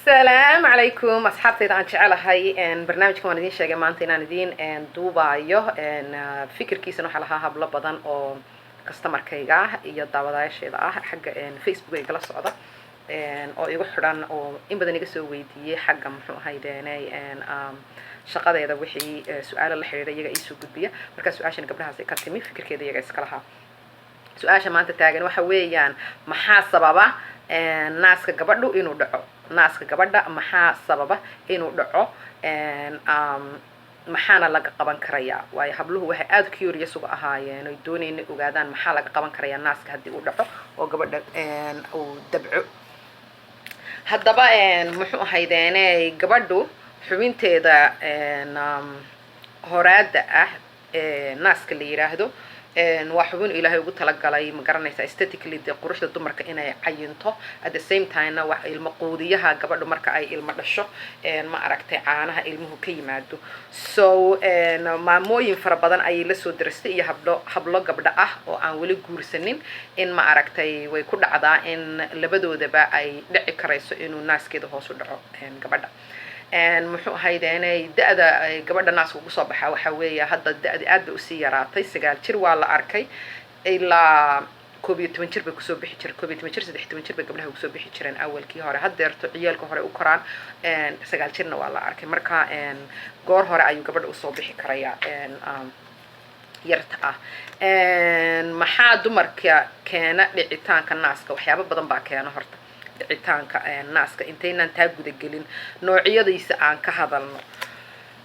Asalaamu calaykum, asxaabtayda aan jecelahay. Barnaamijkan waan idiin sheegay maanta inaan idiin duubaayo. Fikirkiisana waxaa lahaa hablo badan oo customerkayga ah iyo daawadayaasheeda ah xagga Facebook igala socda oo igu xidhan oo in badan iga soo weydiiyey xagga, muxuu ahaydeenay, shaqadeeda. Wixii su-aalo la xidhiidha iyaga iisoo gudbiya. Markaa su-aashan gabdhahaas ka timi, fikirkeeda iyaga iska lahaa. Su-aasha maanta taagan waxa weeyaan: maxaa sababa naaska gabadhu inuu dhaco? Naaska gabadha maxaa sababa inuu dhaco, maxaana laga qaban karayaa? Waayo, habluhu waxay aada curious uga ahaayeen oy doonayna ogaadaan maxaa laga qaban karayaa naaska haddii uu dhaco oo gabadha uu dabco. Haddaba, muxuu ahaydeene, gabadhu xubinteeda horaada ah ee naaska la yiraahdo waa xubin Ilaahay ugu talagalay, ma garanaysaa, aesthetically, dee quruxda dumarka inay cayinto, at the same timena wax ilmo quudiyaha gabadhu marka ay ilmo dhasho, ma aragtay, caanaha ilmuhu ka yimaado. So maamooyin fara badan ayay lasoo darastay iyo hablo hablo gabdho ah oo aan weli guursanin in, ma aragtay, way ku dhacdaa in labadoodaba ay dhici karayso inuu naaskeeda hoos u dhaco gabadha. Muxuu ahaydeenay, da-da gabadha naaska ugu soo baxaa waxaa weeya hadda da-di aad bay usii yaraatay. 9 jir waa la arkay, ilaa 11 jir bay kusoo bixi jireen. 11 jir, 13 jir bay gabdhaha kusoo bixi jireen awalkii hore. Haddeerto ciyaalka hore u koraan, 9 jirna waa la arkay. Marka goor hore ayuu gabadha usoo bixi karayaa yarta ah. Maxaa dumarka keena dhicitaanka naaska? Waxyaabo badan baa keena. Horta dhicitaanka naaska intaynaan taa gudagelin, noocyadiisa aan ka hadalno.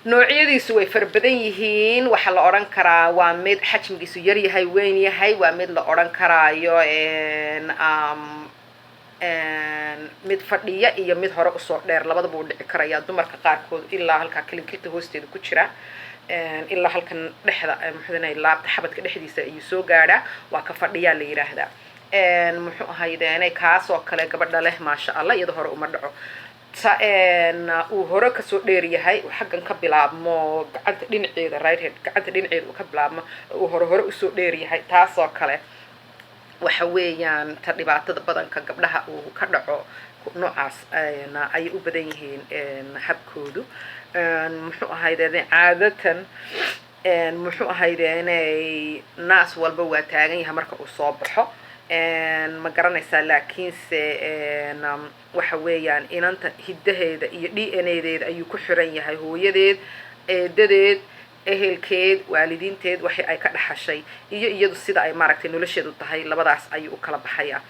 Noocyadiisu way fara badan yihiin. Waxaa la odhan karaa waa mid xajmigiisu yar yahay, weyn yahay, waa mid la odhan karaayo mid fadhiya iyo mid hore usoo dheer, labadaba uu dhici karaya. Dumarka qaarkood ilaa halkaa kilinkilta hoosteeda ku jira, ilaa halkan dhexda, muxuu, laabta xabadka dhexdiisa ayuu soo gaadhaa. Waa ka fadhiyaa la yidhaahdaa. Muxuu ahaydeene, kaasoo kale gabadha leh, maasha Allah, iyada hore uma dhaco. Ta uu hore kasoo dheer yahay, uu xaggan ka bilaabmo, gacanta dhinaceeda, right hand, gacanta dhinaceeda uu ka bilaabmo, uu hore hore usoo dheer yahay, taasoo kale waxa weeyaan ta dhibaatada badanka gabdhaha uu ka dhaco. Noocaas ayay u badan yihiin habkoodu. Muxuu ahaydeene, caadatan, muxuu ahaydeene, naas walba waa taagan yahay marka uu soo baxo, ma garanaysaa? Laakiinse waxa weeyaan inanta hiddaheeda iyo DNA deeda ayuu ku xiran yahay. Hooyadeed, eedadeed, ehelkeed, waalidiinteed, waxi ay ka dhaxashay iyo iyadu sida ay, maaragtay, nolosheedu tahay, labadaas ayuu u kala baxayaa.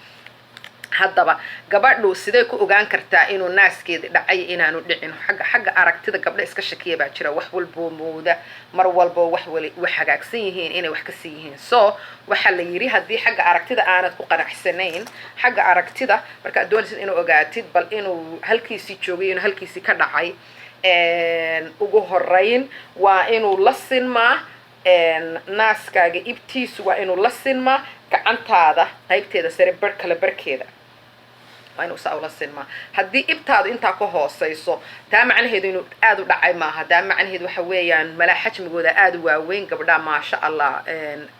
Haddaba gabadhu sidee ku ogaan kartaa inuu naaskeeda dhacay, inaanu dhicin? Xagga aragtida gabdho iska shakiya baa jira, wax walboo mooda mar walbo wax wali wax hagaagsan yihiin inay wax kasii yihiin. So waxaa la yidhi, haddii xagga aragtida aanad ku qanacsanayn, xagga aragtida markaad doonaysid inuu ogaatid bal inuu halkiisii joogay, inuu halkiisii ka dhacay, ugu horeyn waa inuu la sinmaa naaskaaga ibtiisu, waa inuu la sinmaa gacantaada qaybteeda sare bar kala barkeeda, waa inuu saa ula sinmaa. Haddii ibtaadu intaa ka hooseyso, taa macnaheedu inuu aada u dhacay maaha. Taa macnaheedu waxa weeyaan malaa xajmigooda aada u waaweyn gabdhaha, maasha Allah,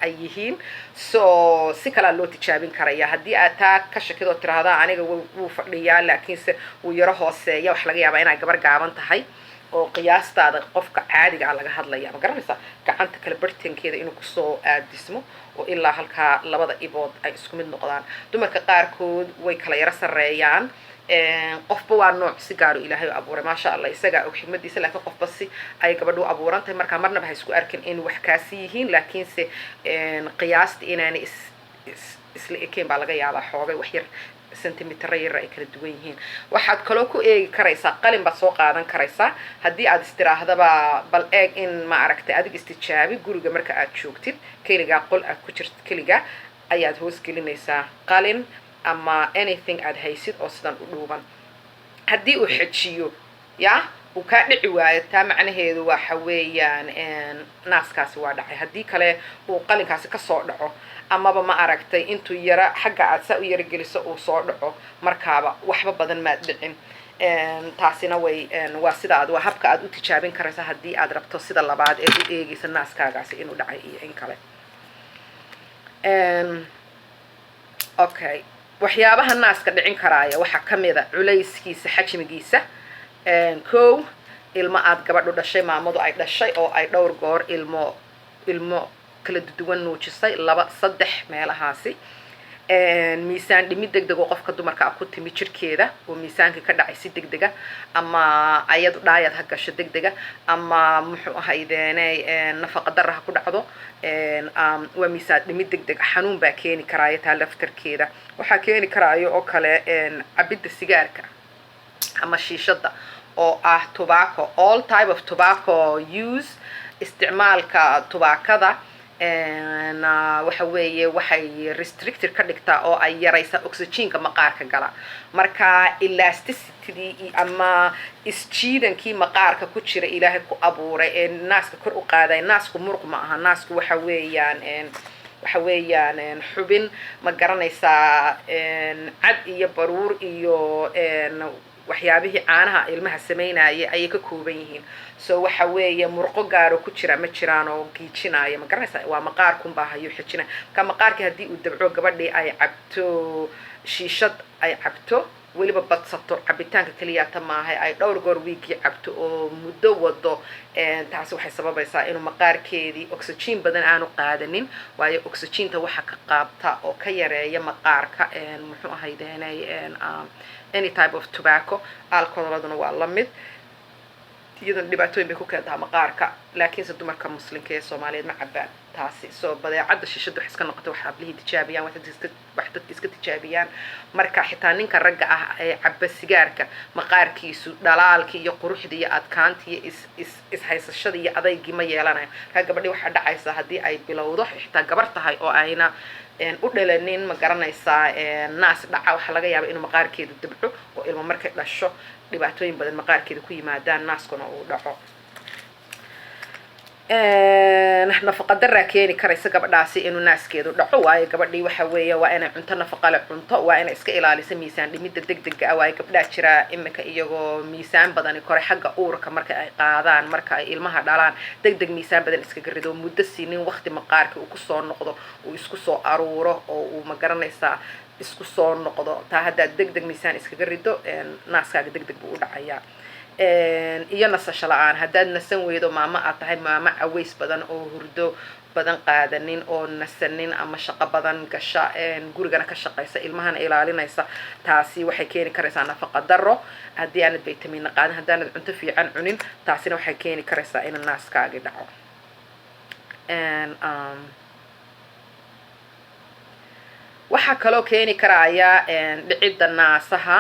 ay yihiin. So si kalaa loo tijaabin karaya. Haddii aad taa ka shakidoo tiraahdaa, "Aniga wuu fadhiyaa, laakiinse wuu yaro hooseeya," waxa laga yaabaa inay gabar gaaban tahay oo qiyaastaada qofka caadiga ah laga hadlaya, ma garanaysaa, gacanta kale bartankeeda inuu kusoo aadismo oo ilaa halkaa labada ibood ay isku mid noqdaan. Dumarka qaarkood way kala yaro sarreeyaan. Qofba waa nooc, si gaaru Ilaahay u abuuray, maasha Allah, isagaa og xigmadiisa, laakiin qofba si ay gabadhu u abuuran tahay. Markaa marnaba ha isku arkin in wax kaasi yihiin, laakiinse qiyaasta inaanay is isla ekayn baa laga yaabaa, xoogay wax yar, centimitero yar ay kala duwan yihiin. Waxaad kaloo ku eegi karaysaa, qalin baad soo qaadan karaysaa. Haddii aad istiraahdaba bal eeg in, ma aragtay, adig istijaabi, guriga marka aad joogtid keligaa, qol aad ku jirtid keligaa, ayaad hoos gelinaysaa qalin ama anything aad haysid oo sidan u dhuuban. Haddii uu xejiyo, ya uu kaa dhici waayo, taa macnaheedu waxa weeyaan naaskaasi waa dhacay. Haddii kale uu qalinkaasi kasoo dhaco, amaba, ma aragtay, intuu yara xagga aad saa u yara geliso uu soo dhaco markaaba, waxba badan maad dhicin. Taasina way waa sida aad, waa habka aad u tijaabin karaysa haddii aad rabto sida labaad ee u eegaysa naaskaagaasi inuu dhacay iyo in kale. Okay. Waxyaabaha naaska dhicin karaaya waxaa ka mid a culayskiisa, xajmigiisa. Kow, ilmo aad gabadhu dhashay, maamadu ay dhashay oo ay dhowr goor ilmo kala duwan nuujisay, laba, saddex meelahaasi. Miisaan dhimid deg deg oo qofka dumarka ah ku timi jirkeeda, oo miisaankii ka dhacay si deg dega, ama ayadu diet ha gasho deg dega, ama muxuu ahaydeene, nafaqa darra ha ku dhacdo. Waa miisaan dhimid deg deg, xanuun baa keeni karaayo. Taa laftarkeeda waxaa keeni karaayo oo kale cabidda sigaarka ama shiishada oo ah tobacco, all type of tobacco use. Isticmaalka tubaakada waxa weeye waxay restricted ka dhigtaa oo ay yaraysaa oxygenka maqaarka gala. Marka elasticitydii ama isjiidankii maqaarka ku jira Ilaahay ku abuuray ee naaska kor u qaaday. Naasku muruq ma aha. Naasku waxa weeyaan xubin, ma garanaysaa, cad iyo baruur iyo waxyaabihii caanaha ilmaha samaynayay ayay ka kooban yihiin. So waxa weeye murqo gaaro ku jira ma jiraan oo giijinaya, ma garanaysaa? Waa maqaarkunbaa hayo xejinaya. Marka maqaarkii haddii uu dabco, gabadhii ay cabto shiishad, ay cabto, weliba badsato, cabitaanka keliyaata maahay, ay dhowr goor wiigii cabto oo muddo wado, taasi waxay sababaysaa inuu maqaarkeedii oxygen badan aanu qaadanin, waayo oxygenta waxa ka qaabta oo ka yareeya maqaarka, muxuu ahaydeenay, any type of tobacco. Alcoholaduna waa la mid, iyaduna dhibaatooyin bay ku keentaa maqaarka, laakiinse dumarka Muslimka ee Soomaaliyeed ma cabaan taasi. Soo badeecadda shishada wax iska noqota, wax hablihii tijaabiyaan, wax dadka iska tijaabiyaan. Marka xitaa ninka ragga ah ee caba sigaarka, maqaarkiisu dhalaalkii iyo quruxdii iyo adkaantii iyo is is ishaysashadii iyo adaygii ma yeelanayo. Markaa gabadhii waxaa dhacaysa haddii ay bilowdo, xitaa gabar tahay oo ayna u dhalanin, ma garanaysaa, naas dhaca, waxaa laga yaaba inuu maqaarkeedu dabco oo ilmo markay dhasho dhibaatooyin badan maqaarkeeda ku yimaadaan, naaskuna uu dhaco. Nafaqa daraa keeni karaysa gabadhaasi inuu naaskeedu dhaco, waayo gabadhii waxa weeye waa inay cunto nafaqa leh cunto, waa inay iska ilaaliso miisaan dhimidda degdega ah, waayo gabdhaa jiraa iminka iyagoo miisaan badani koray xagga uurka marka ay qaadaan, marka ay ilmaha dhalaan, deg deg miisaan badan iskaga rido, muddo siinin waqti maqaarka uu kusoo noqdo, uu isku soo aruuro oo uu, ma garanaysaa, isku soo noqdo. Taa haddaad deg deg miisaan iskaga rido, naaskaaga deg deg buu u dhacayaa. Iyo nasasho la-aan, haddaad nasan weydo, maamo aad tahay, maamo caways badan oo hurdo badan qaadanin oo nasanin, ama shaqo badan gasha, gurigana ka shaqaysa, ilmahana ilaalinaysa, taasi waxay keeni karaysaa nafaqa daro. Haddii aanad vitamina qaadin, haddaanad cunto fiican cunin, taasina waxay keeni karaysaa inuu naaskaagi dhaco. Waxaa kaloo keeni karaya dhicidda naasaha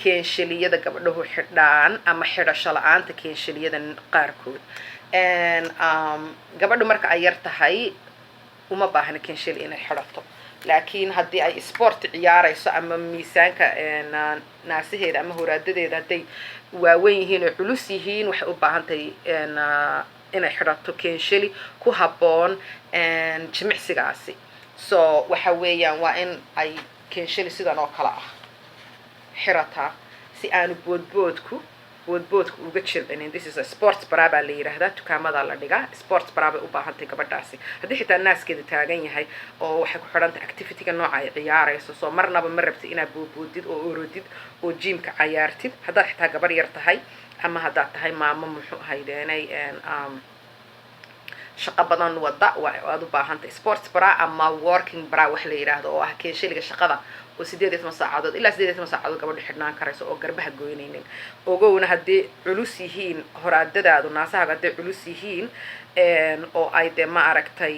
keensheliyada gabdhahu xidhaan ama xidhasho la-aanta keenshiliyada qaarkood. Gabadhu marka ay yar tahay uma baahna kensheli inay xidhato, laakiin haddii ay sport ciyaarayso ama miisaanka naasaheeda ama horaadadeeda hadday waaweyn yihiin oo culus yihiin, waxay u baahan tahay inay xidhato kensheli ku habboon jimicsigaasi. So waxa weeyaan waa in ay kensheli sidan oo kale ah xirataa si aanu boodboodku uga jilcinin. This is a sports bra baa la yidhaahdaa, dukaamadaa la dhigaa. Sports bra bay u baahantahay gabadhaasi haddii xitaa naaskeeda taagan yahay, oo waxay ku xidhan tahay activityga nooca ay ciyaarayso. Soo marnaba ma rabtid inaad boodboodid oo orodid oo gymka cayaartid, haddaad xitaa gabar yar tahay ama haddaad tahay maamo, muxuu ahaydeenay, shaqo badan wada, waa aad u baahantahay sports bra ama working bra wax la yidhaahdo, oo ah keensheliga shaqada oo 18 saacadood ilaa 18 saacadood gabadha xidhnaan karayso oo garbaha goynaynin. Ogowna, haddii culus yihiin horaadadaadu, naasahaaga hadday culus yihiin oo ay dee, ma aragtay,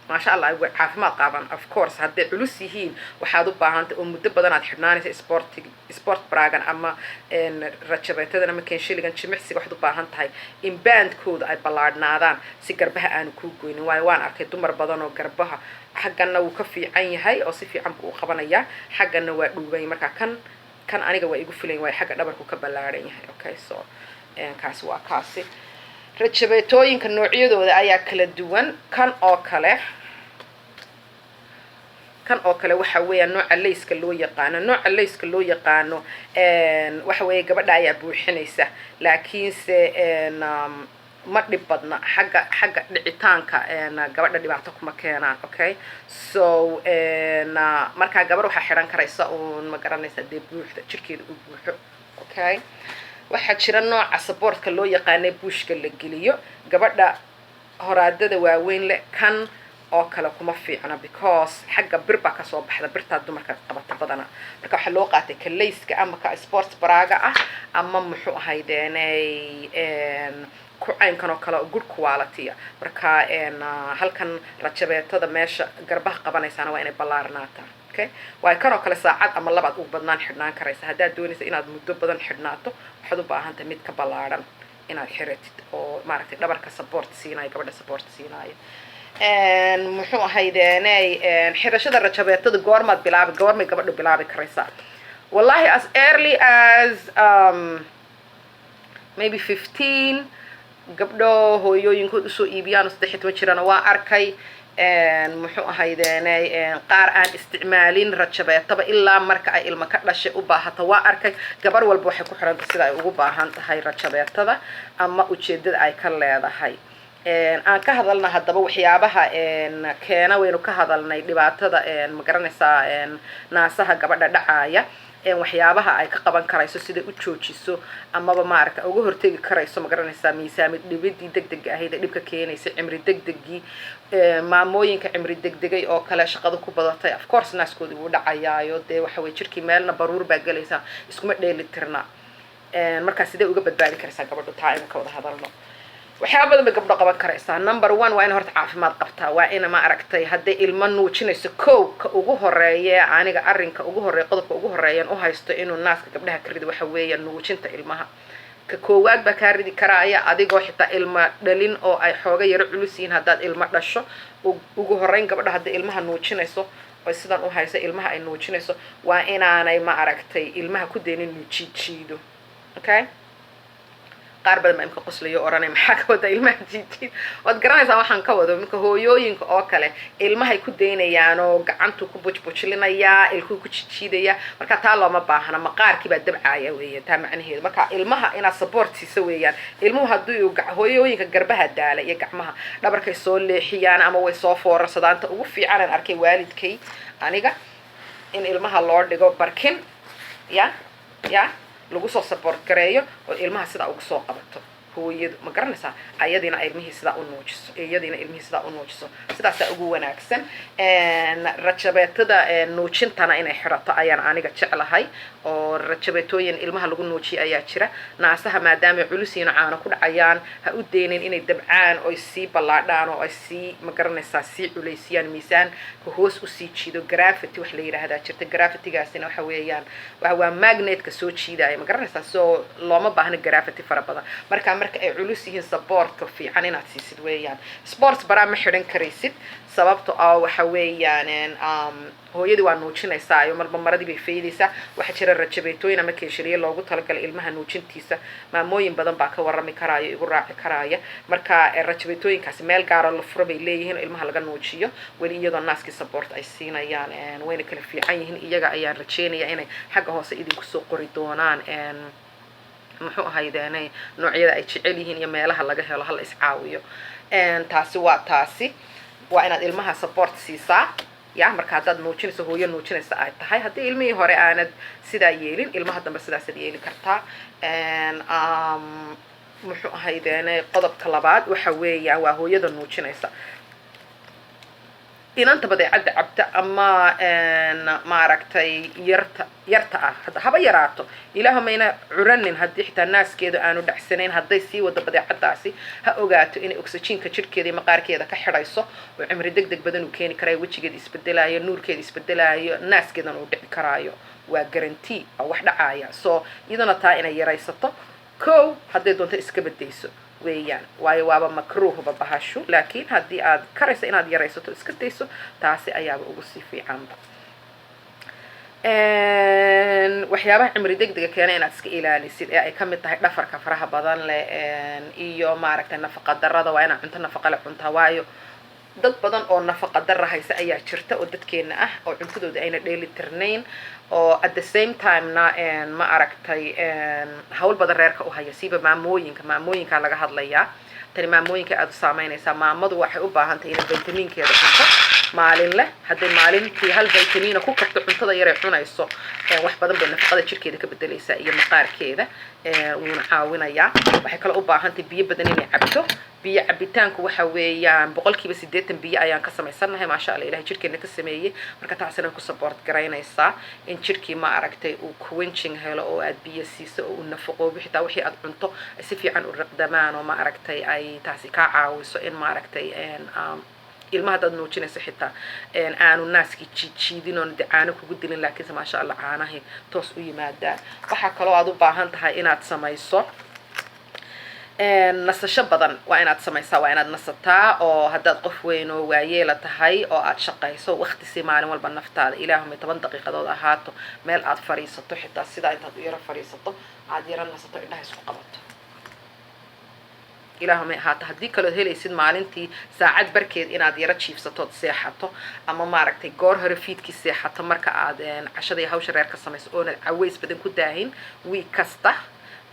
maasha Allah, ay caafimaad qaaban, of course, hadday culus yihiin, waxaad u baahantay oo muddo badan aad xidhnaanaysa sport bragan ama rajabeetadan ama kenshiligan jimicsiga, waxaad u baahan tahay in bandkooda ay ballaadhnaadaan si garbaha aanu kuu goynin. Waayo waan arkay dumar badan oo garbaha xaggana wuu ka fiican yahay oo si fiican buu u qabanayaa, xaggana waa dhuuban. Marka kan aniga waa igu filan, waayo xagga dhabarku ka ballaadhan yahay. Okay, so kaasi waa kaasi. Rajabeetooyinka noocyadooda ayaa kala duwan. Kan oo kale waxa weeyaan nooca laceka loo yaqaano. Nooca laceka loo yaqaano waxa weeye gabadha ayaa buuxinaysa, laakiinse Ma dhib badna xagga dhicitaanka, gabadha dhibaato kuma keenaan. Okay, so markaa gabar waxaa xidhan karaysa uun, ma garanaysa, dee buuxda, jirkeeda u buuxo. Okay, waxaa jira nooca supportka loo yaqaanay buushka la geliyo. Gabadha horaadada waaweyn leh kan oo kale kuma fiicna, because xagga bir baa kasoo baxda, birtaa dumarka qabata badana. Marka waxaa loo qaatay ka laceka ama ka sports braga ah ama muxuu ahaydeenay ku caynkan oo kale oo good quality. Marka halkan rajabeetada meesha garbaha qabanaysaana waa inay ballaarnaataa. Okay, waayo kan oo kale saacad ama labaad ugu badnaan xidhnaan karaysa. Haddaad doonaysa inaad muddo badan xidhnaato, waxaad u baahan tahay mid ka ballaadhan inaad xiratid oo maaragtay dhabarka support siinayo, gabadha support siinayo. Muxuu ahaydeenay, xirashada rajabeetada goormaad bilaabi, goormay gabadhu bilaabi karaysaa? Wallahi, as early as maybe 15. Gabdho hooyooyinkood usoo iibiyaan oo 13 jirana waa arkay. Muxuu ahaydeenay, qaar aan isticmaalin rajabeetaba ilaa marka ay ilmo ka dhashay u baahato waa arkay. Gabar walba waxay ku xidhantay sida ay ugu baahan tahay rajabeetada ama ujeedada ay ka leedahay. Aan ka hadalna haddaba waxyaabaha keena. Waynu ka hadalnay dhibaatada, ma garanaysaa, naasaha gabadha dhacaaya, waxyaabaha ay ka qaban karayso, siday u joojiso amaba maaragta uga hortegi karayso, ma garanaysaa, miisaamid dhibidii degdega ahayd ee dhibka keenaysa, cimri degdegii. Maamooyinka cimri degdegay oo kale, shaqada ku badatay, of course naaskoodii wuu dhacayaayo. Dee waxa weye jirkii meelna baruur baa gelaysa, iskuma dheeli tirna. Markaa sidee uga badbaadi karaysaa gabadhu? Taa aynu ka wada hadalno. Waxyaaba badan bay gabdho qaban karaysaa. Number one, waa ina horta caafimaad qabtaa, waa ina, ma aragtay, hadday ilmo nuujinayso, kow ka ugu horeeya, aniga arrinka ugu horreeya, qodobka ugu horeeyan u haysto inuu naaska gabdhaha ka rido waxa weeya nuujinta ilmaha. Ka koowaad baa kaa ridi karaaya, adigoo xitaa ilma dhalin oo ay xooga yaro culus yihiin. Haddaad ilmo dhasho, ugu horreyn gabadha hadday ilmaha nuujinayso oy sidan u hayso ilmaha ay nuujinayso, waa inaanay, ma aragtay, ilmaha ku daynin inuu jiidjiido. Okay, qaar badan baa imka qoslayo, odhanay: "Maxaa ka wada ilmaha jiidjiid?" Waad garanaysaa waxaan ka wado. Minka hooyooyinka oo kale ilmahay ku daynayaan oo gacantuu ku bujbujlinayaa, ilkuu ku jijiidaya. Marka taa looma baahna, maqaarkii baa dabcaaya weeya taa macnaheedu. Marka ilmaha inaad support siiso weeyaan. Ilmuhu haddii uu hooyooyinka garbaha daala iyo gacmaha dhabarkay soo leexiyaan ama way soo foorarsadaan. Ta ugu fiicanaan arkay waalidkay aniga, in ilmaha loo dhigo barkin, ya lagu soo support gareeyo oo ilmaha sidaa ugu soo qabato hooyadu, ma garanaysaa, ayadiina ilmihii sidaa u nuujiso, iyadiina ilmihii sidaa u nuujiso, sidaasaa ugu wanaagsan. Rajabeetada nuujintana inay xidhato ayaan aniga jeclahay, oo rajabeetooyin ilmaha lagu nuujiyo ayaa jira. Naasaha maadaamay culus yihiin oo caano ku dhacayaan, ha u deynin inay dabcaan oy sii ballaadhaan oo ay sii, ma garanaysaa, sii culaysiyaan, miisaanka hoos usii jiido. Gravity wax la yidhaahdaa jirta. Gravitygaasina waxa weeyaan waa magnetka soo jiidaya, ma garanaysaa. So looma baahno gravity fara badan. Marka ay culus yihiin, supportka fiican inaad siisid weeyaan. Sports bra ma xidhan karaysid, sababto ah waxa weeyaan hooyadii waa nuujinaysaa iyo marba maradii bay faydaysaa. Waxaa jira rajabeetooyin ama keeshariye loogu talagalay ilmaha nuujintiisa. Maamooyin badan baa ka warrami karaayo, igu raaci karaaya. Marka rajabeetooyinkaasi meel gaaro la furo bay leeyihiin oo ilmaha laga nuujiyo weli iyadoo naaskii support ay siinayaan. Wayna kala fiican yihiin. Iyaga ayaan rajeynaya inay xagga hoose idinku soo qori doonaan, muxuu ahaydeene, noocyada ay jecel yihiin iyo meelaha laga helo. Hala iscaawiyo. Taasi waa taasi. Waa inaad ilmaha support siisaa ya marka haddaad nuujinayso, hooyo nuujinaysa ay tahay. Haddii ilmihii hore aanad sidaa yeelin, ilmaha dambe sidaasaad yeeli kartaa. Muxuu ahaydeene, qodobka labaad waxa weeyaan waa hooyada nuujinaysa inanta badeecadda cabta ama, maaragtay, yarta yarta ah, hadda haba yaraato, ilaahu mayna curanin, haddii xitaa naaskeedu aanu dhacsanayn, hadday sii wado badeecadaasi, ha ogaato inay oxygenka jidhkeeda iyo maqaarkeeda ka xidhayso oo cimri deg deg badan uu keeni karayo, wejigeeda isbedelaayo, nuurkeeda isbedelaayo, naaskeedana uu dhici karaayo. Waa guarantee, waa wax dhacaaya. So iyadana taa inay yaraysato kow, hadday doonto iska bedayso weeyaan, waayo waaba makruuhba bahashu. Laakiin haddii aad karayso inaad yaraysato, iska dayso, taasi ayaaba ugu sii fiicanba. Waxyaabaha cimri degdega keena inaad iska ilaalisid ee ay kamid tahay dhafarka faraha badan leh iyo, maaragtay, nafaqa darada. Waa inaad cunto nafaqa leh cuntaa, waayo dad badan oo nafaqa dara haysa ayaa jirta oo dadkeena ah oo cuntadooda ayna dheeli tirnayn, oo at the same timena, ma aragtay, hawl badan reerka u haya, siiba maamooyinka. Maamooyinkaa laga hadlayaa. Tani maamooyinka aada u saameynaysaa. Maamadu waxay u baahan tahay inay vitaminkeeda cunto maalin leh. Hadday maalintii hal vitamina ku kabto cuntada yaray cunayso, wax badan bay nafaqada jirkeeda ka bedelaysaa iyo maqaarkeeda, wuuna caawinayaa. Waxay kaloo u baahan tahay biyo badan inay cabto. Biyo cabitaanku waxa weeyaan 80% biyo ayaan ka samaysannahay, maasha Allah, Ilahay jirkeena ka sameeyey. Marka taasina ku support garaynaysaa in jirkii, ma aragtay, uu quenching helo oo aad biyo siiso oo uu nafaqoobo, xitaa wixii aad cunto ay si fiican u riqdamaan, oo ma aragtay, ay taasi kaa caawiso in, ma aragtay, ilmaha haddaad nuujinayso xitaa aanu naaskii jiidjiidin oon de caano kugu dilin, laakiinse, maasha Allah, caanahay toos u yimaadaan. Waxaa kaloo aad u baahan tahay inaad samayso nasasho badan. Waa inaad samaysaa, waa inaad nasataa, oo haddaad qof weyn oo waayeela tahay oo aad shaqayso, waqti si maalin walba naftaada, ilaahumay 10 daqiiqadood ahaato, meel aad fadhiisato, xitaa sidaa intaad u yaro fadhiisato, aad yaro nasato, indhaha isku qabato, ilaahumay ahaato. Haddii kalood helaysid maalintii saacad barkeed inaad yaro jiifsatood seexato, ama, maaragtay, goor hore fiidkii seexato marka aad cashada iyo hawsha reer ka samayso, oonad caways badan ku daahin week kasta,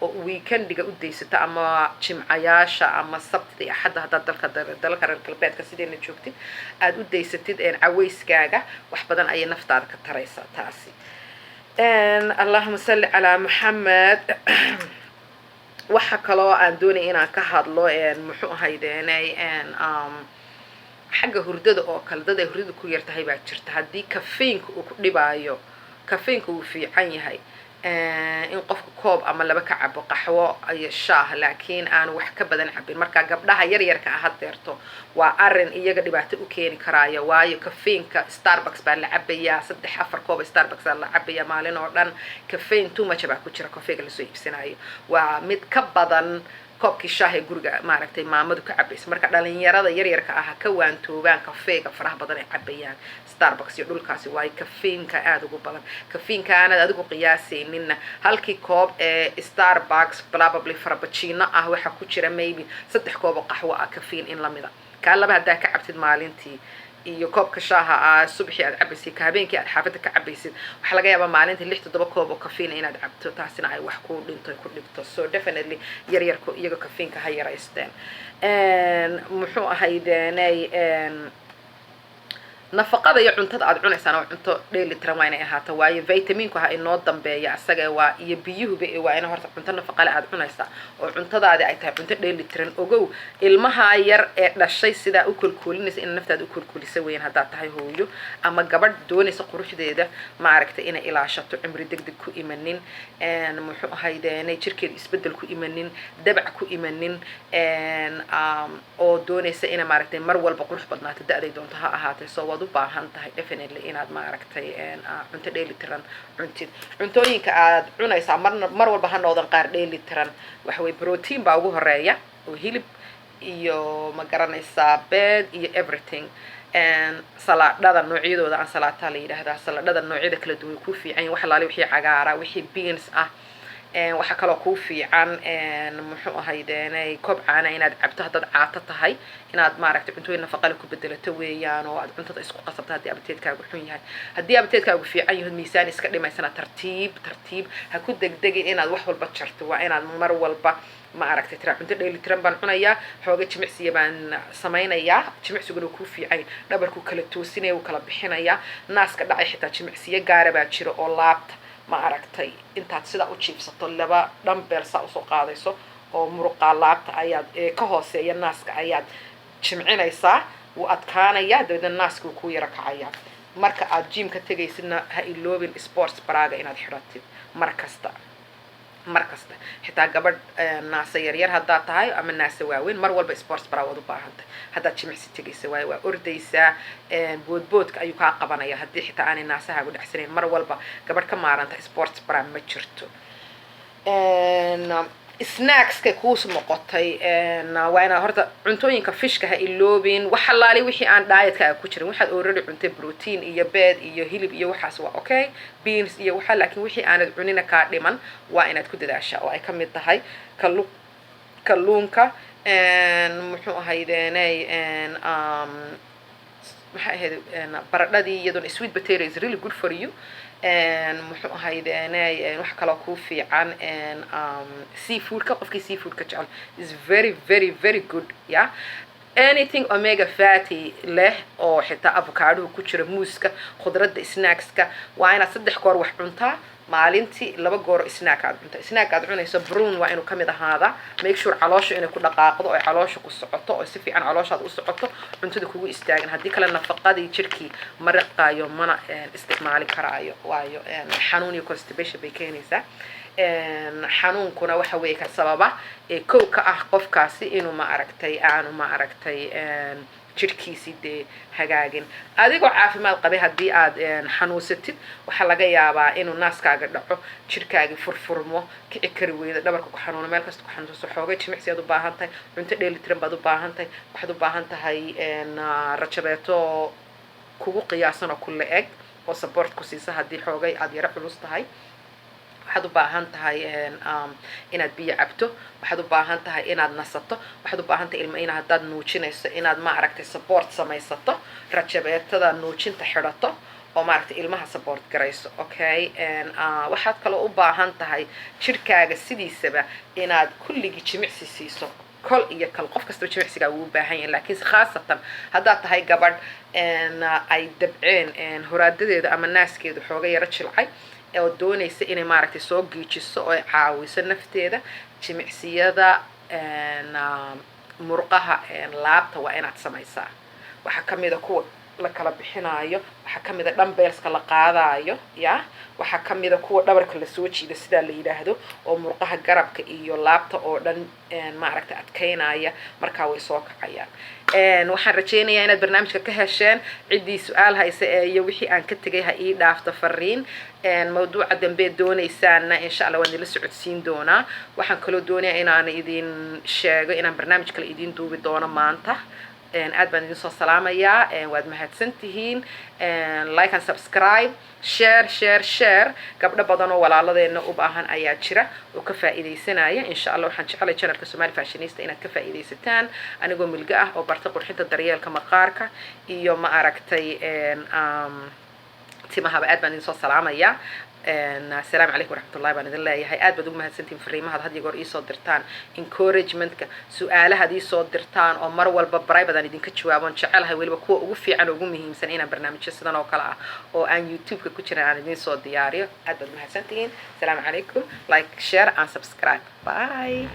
oo weekendiga u daysato ama jimcayaasha ama Sabtida iyo Axadda, haddaad dalka dalalka reer galbeedka sideena joogtid aada u daysatid cawayskaaga, wax badan ayay naftaada ka taraysaa taasi. Allahuma salli calaa Maxamed. Waxa kaloo aan doonaya inaan ka hadlo, muxuu ahaydeenay, xagga hurdada oo kale. Dad ay hurdada ku yar tahay baa jirta. Haddii caffeineka uu ku dhibaayo, caffeineka wuu fiican yahay in qofka koob ama laba ka cabo qaxwo iyo shaah, laakiin aanu wax ka badan cabin. Marka gabdhaha yaryarka ah hadeerto waa arin iyaga dhibaato u keeni karaayo, waayo caffeineka Starbucks baa la cabayaa, saddex afar koob Starbucks baa la cabayaa maalin oo dhan. Caffeine too much baa ku jira coffeega lasoo iibsanayo, waa mid ka badan koobkii shaah ee guriga, maaragtay, maamadu ka cabaysa. Marka dhalinyarada yaryarka ah ha ka waantoobaan kafeega faraha badan ay cabayaan, Starbucks iyo dhulkaasi, waayo caffeineka aada ugu badan. Caffeineka aanad adigu qiyaasayninna, halkii koob ee Starbucks probably frappuccino ah waxaa ku jira maybe saddex koob oo qaxwo ah caffeine in lamida. Kaa laba haddaa ka cabtid maalintii, iyo koobka shaaha ah subaxii aad cabaysid, ka habeenkii aad xaafadda ka cabaysid, waxaa laga yaabaa maalintii lix toddoba koob oo caffeine inaad cabto, taasina ay wax ku dhinto, ku dhibto. So definitely yaryarku iyaga caffeineka ha yaraysteen. Muxuu ahaydeenay, nafaqada iyo cuntada aad cunaysaan oo cunto dheeli tiran waa inay ahaato, waayo vitaminku ha inoo dambeeya asaga waa iyo biyuhuba. Waa ina horta cunto nafaqale aad cunaysaa oo cuntadaadi ay tahay cunto dheeli tiran. Ogow, ilmaha yar ee dhashay sidaa u kolkoolinaysa ina naftaada u kolkoolisa weyan. Haddaad tahay hooyo ama gabadh doonaysa quruxdeeda, maaragtay, inay ilaashato, cimri deg deg ku imanin, muxuu ahaydeenay, jirkeedu isbeddel ku imanin, dabac ku imanin, oo doonaysa ina, maaragtay, mar walba qurux badnaato, da-day doonto ha ahaatee, so waad u baahan tahay definitely inaad, maaragtay, cunto dheeli tiran cuntid. Cuntooyinka aad cunaysaa marna mar walba ha noodan qaar dheeli tiran. Waxa weye protein baa ugu horeeya, oo hilib iyo, ma garanaysaa, beed iyo everything. Salaadhada noocyadooda, ansalaataa la yidhaahdaa, salaadhada noocyada kala duwan kuu fiican yahin, wax alaale wixii cagaara, wixii beans ah. Waxaa kaloo kuu fiican, muxuu ahaydeenay, koob caana inaad cabto. Haddaad caato tahay, inaad, maaragtay, cuntooyin nafaqale ku bedelato weeyaan, oo aad cuntada isku qasabto haddii appetitekaagu xun yahay. Haddii appetitekaagu fiican yaho, miisaan iska dhimaysana, tartiib tartiib, ha ku degdegin inaad wax walba jarto. Waa inaad mar walba, ma aragtay, tira cunto dheelitiran baan cunayaa, xooga jimicsiya baan samaynayaa. Jimicsiguna kuu fiican, dhabarkuu kala toosinaya, wuu kala bixinayaa. Naaska dhacay xitaa jimicsiyo gaara baa jira, oo laabta, ma aragtay, intaad sidaa u jiibsato, laba dumbbell saa usoo qaadayso, oo muruqaa laabta ayaad ee ka hooseeya naaska ayaad jimcinaysaa, wuu adkaanayaa, dabeedna naaska wuu kuu yaro kacayaa. Marka aad gymka tegaysidna ha iloobin sports braga inaad xidhatid mar kasta, mar kasta. Xitaa gabadh naasa yaryar haddaad tahay ama naasa waaweyn, mar walba sports bra waad u baahantay haddaad jimicsi tegaysa, waayo waa ordaysaa, boodboodka ayuu kaa qabanaya. Haddii xitaa aanay naasahaagu dhacsanayn, mar walba gabadh ka maaranta sports bra ma jirto. Snackska kuus noqotay, waa inaad horta cuntooyinka fishka ha iloobin, wax allaali wixii aan dietka ku jirin. Waxaad already cuntay, protein iyo beed iyo hilib iyo waxaas waa okay, beans iyo waxa, laakiin wixii aanad cunina kaa dhiman waa inaad ku dadaashaa, oo ay ka mid tahay kalluunka, muxuu ahaydeenay, maxay ahayd, baradhadii iyaduna, sweet potato is really good for you. Muxuu ahaydeene, wax kaloo kuu fiican, seafoodka. Qofkii seafoodka jecel is very, very, very good. Yeah, anything omega fatty leh oo xitaa avocadohu ku jira, muuska, khudradda, snackska. Waa inaad 3 goor wax cuntaa maalintii, 2 goor snack aad cuntaa. Snack aad cunayso brown waa inuu kamid ahaadaa. Make sure caloosha inay ku dhaqaaqdo oo caloosha ku socoto, oo si fiican calooshaad u socoto, cuntada kugu istaagin. Haddii kale nafaqadii jirkii ma riqaayo, mana isticmaali karaayo, waayo xanuun iyo constipation bay keenaysaa. Xanuunkuna waxa weeye ka sababa ee kow ka ah qofkaasi inuu, ma aragtay, aanu, ma aragtay, jidhkiisii dee hagaagin. Adigoo caafimaad qabay haddii aad xanuunsatid, waxaa laga yaabaa inuu naaskaaga dhaco, jidhkaagii furfurmo, kici kari weydo, dhabarka ku xanuuno, meel kasta ku xanuunsaso. Xoogay jimicsi aad u baahan tahay, cunto dheelitiran baad u baahan tahay. Waxaad u baahan tahay rajabeeto kugu qiyaasan oo ku la-eg oo support ku siisa haddii xoogay aad yaro culus tahay. Waxaad u baahan tahay inaad biyo cabto. Waxaad u baahan tahay inaad nasato. Waxaad u baahan tahay ilma ina haddaad nuujinayso inaad, ma aragtay, support samaysato, rajabeetada nuujinta xidhato oo, maaragtay, ilmaha support garayso. Okay, waxaad kaloo u baahan tahay jidhkaaga sidiisaba inaad kulligii jimicsi siiso kol iyo kal. Qof kastaba jimicsigaa wuu u baahan yahay, laakiinse khaasatan haddaad tahay gabadh ay dabceen horaadadeeda ama naaskeedu xooga yaro jilcay oo doonaysa inay, maaragtay, soo giijiso oo ay caawiso nafteeda. Jimicsiyada murqaha laabta waa inaad samaysaa. Waxaa kamida kuwa la kala bixinaayo, waxaa kamida dumbbellska la qaadaayo, ya waxaa kamida kuwa dhabarka lasoo jiido, sidaa la yidhaahdo, oo murqaha garabka iyo laabta oo dhan, maaragtay, adkaynaya. Markaa way soo kacayaan. Waxaan rajaynayaa inaad barnaamijka ka hesheen. Ciddii su-aal haysa ee iyo wixii aan ka tegay ha ii dhaafto fariin. Mawduuca dambe doonaysaanna, insha Allah, waan idinla socodsiin doonaa. Waxaan kaloo doonayaa inaan idin sheego inaan barnaamij kale idin duubi doono maanta. Aad baan idin soo salaamayaa, waad mahadsan tihiin. Like and subscribe, share, share, share. Gabdho badan oo walaaladeena u baahan ayaa jira oo ka faa'iidaysanaya, insha Allah. Waxaan jeclay channelka Somali Fashionista inaad ka faa'iidaysataan, anigoo milgo ah oo barta qurxinta, daryeelka maqaarka iyo, ma aragtay, timahaba. Aad baan idin soo salaamayaa. Asalaamu calaykum waraxmatullahi baan idin leeyahay. Aad baad ugu mahadsantihin fariimahaad had iyo goor iisoo dirtaan, encouragementka, su-aalahaad iisoo dirtaan oo mar walba private aan idinka jawaaboon jecelahay, weliba kuwa ugu fiican oo ugu muhiimsan inaan barnaamijyo sidan oo kale ah oo aan YouTube-ka ku jiran aan idin soo diyaariyo. Aad baad umahadsantihiin. Asalaamu calaykum. Like, share and subscribe. Bye.